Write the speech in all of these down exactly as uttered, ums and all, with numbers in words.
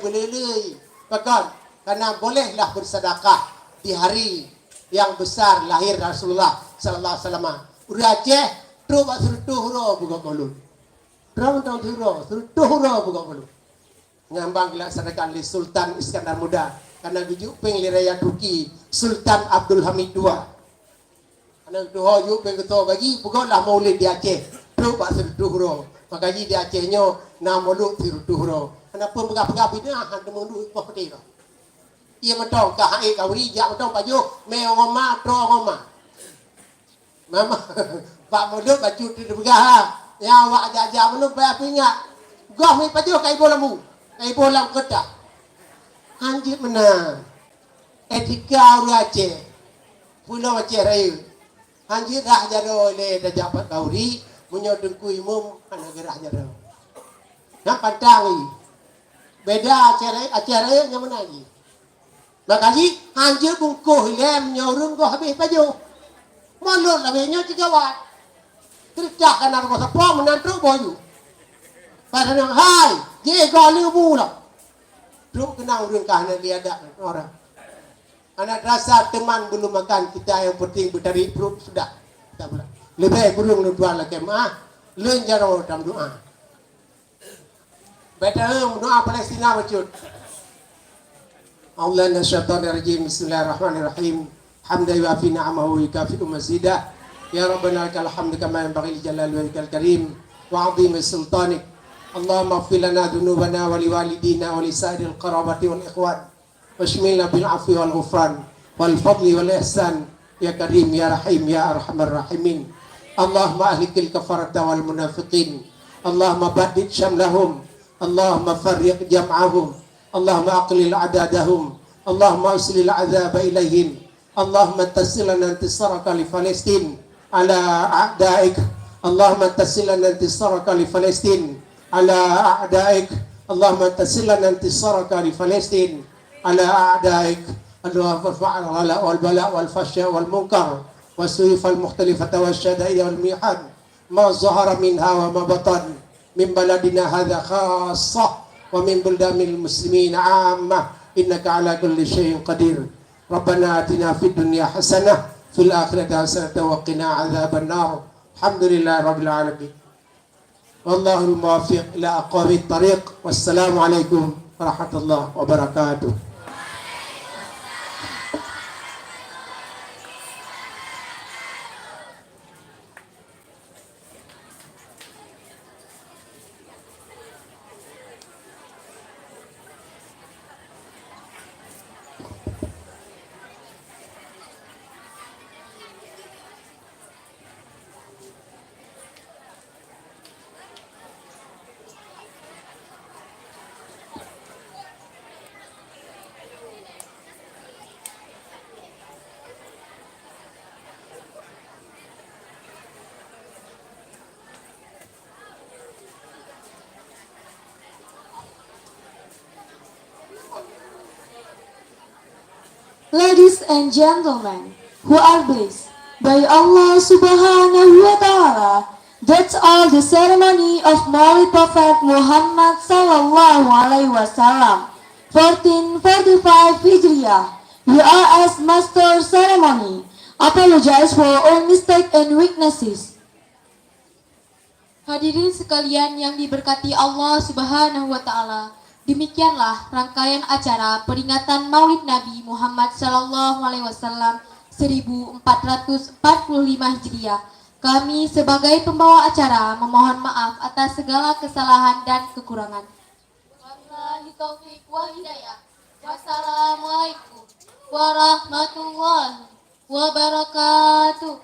Meulilui, pakon? Karena bolehlah bersedekah di hari yang besar lahir Rasulullah sallallahu alaihi wasallam. Ureuëng Aceh trok bak sireutoh uroe peugah maulud. Droe mantong sireutoh, sireutoh uroe peugah maulud. Nyang ban geulaksanakan lé Sultan Iskandar Muda, karena geujok péng lé raja Turki, Sultan Abdul Hamid dua. Aneuk tuho jok péng geuto gaji, peugahlah maulid di Aceh. Trok bak sireutoh uroe. Maka jih di Aceh nyoe na maulud sireutoh uroe. Hana peue-peue-peue bina, han teumeuduek poh teuka. Ie mantong ka hai ka uri, jak mantong pajoh, mé ngon ma, troe ngon ma. Mama, bak maulud bacut teupeugah, ya awak jak-jak meunurot payah peuingat. Goh mi pajoh ka iboh lam bu, ka iboh lam keuta. Hanjeuet meunan. Etika ureuëng Aceh, pulo Aceh Rayeuk. Hanjeuet rhah jaroe lé tajak bak kauri, meunyoe Teungku Imum hana geurhah jaroe. Nyan pantang i. Beda Aceh Rayeuk, Aceh Rayeuk nyan meunan jih. Maka jih hanjeuet bungkôh ilée meunyoe ureuëng goh habéh pajoh. Maulud lagée nyoe cigawat. Teureutah kana rugoe sapo meunan trok boh yu. Padahai hai, jih goh leubu lah. Trok keunong ureuëng ka hana lé adat orang. Anak rasa teman belum makan, kita yang penting bertarik perut sudah. Tak apa. Lebih kurung lôn tuan lakée meuah, lôn jaroe tam doa. Baik, doa Palestina bacut. A'udzubillahi minasyaitonirrajim. Bismillahirrahmanirrahim. Hamdan yuwafi ni'amahu wa yukafi'u mazidah. Ya Rabbana lakal hamdu kama yanbaghi li jalali wajhikal karim wa 'azimi sultanik. Allahumma ighfir lana dzunubana wa liwalidina wa lisairil qarabati wal ikhwan. Washmilna bil afwi wal ghufran wal fadli wal ihsan, ya Karim, ya Rahim, ya Arhamar Rahimin. Allahumma ahlikil kafarata wal munafiqin. Allahumma baddid syamlahum. Allahumma farriq jam'ahum. Allahumma aqlil adadahum. Allahumma uslil azaba ilaihim. Allahumma tassil lana intisaraka li Palestin ala a'daik. Allahumma tassil lana intisaraka li Palestin ala a'daik. Allahumma tassil lana intisaraka li Palestin ala a'daik. Allahumma irfa' al-ghala wal bala wal fahsya wal munkar wa suyuf al mukhtalifata wa syadaid wal mihan ma zahara minha wa ma batan min baladina hadza khassah wa min buldanil muslimin 'ammah innaka ala kulli syai'in qadir. Rabbana atina fid dunya hasanah fil akhirati hasanah wa qina adzaban nar. Alhamdulillahi rabbil alamin. Wallahul muwaffiq ila aqwamit thariq. Wassalamualaikum warahmatullahi wabarakatuh. Ladies and gentlemen, who are blessed by Allah Subhanahu wa Ta'ala, that's all the ceremony of Maulid Prophet Muhammad sallallahu alaihi wasallam, fourteen forty-five Hijriah. We are as master ceremony. Apologize for all mistake and weaknesses. Hadirin sekalian yang diberkati Allah Subhanahu wa Ta'ala, demikianlah rangkaian acara peringatan Maulid Nabi Muhammad sallallahu alaihi wasallam seribu empat ratus empat puluh lima Hijriah. Kami sebagai pembawa acara memohon maaf atas segala kesalahan dan kekurangan. Wabillahi taufiq wa hidayah. Wassalamualaikum warahmatullahi wabarakatuh.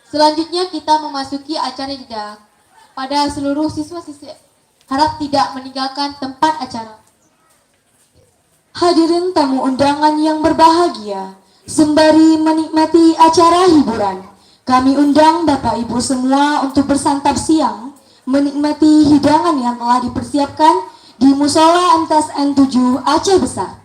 Selanjutnya kita memasuki acara jeda. Pada seluruh siswa-siswi harap tidak meninggalkan tempat acara. Hadirin tamu undangan yang berbahagia, sembari menikmati acara hiburan, kami undang Bapak Ibu semua untuk bersantap siang, menikmati hidangan yang telah dipersiapkan di Musola M T S N tujuh Aceh Besar.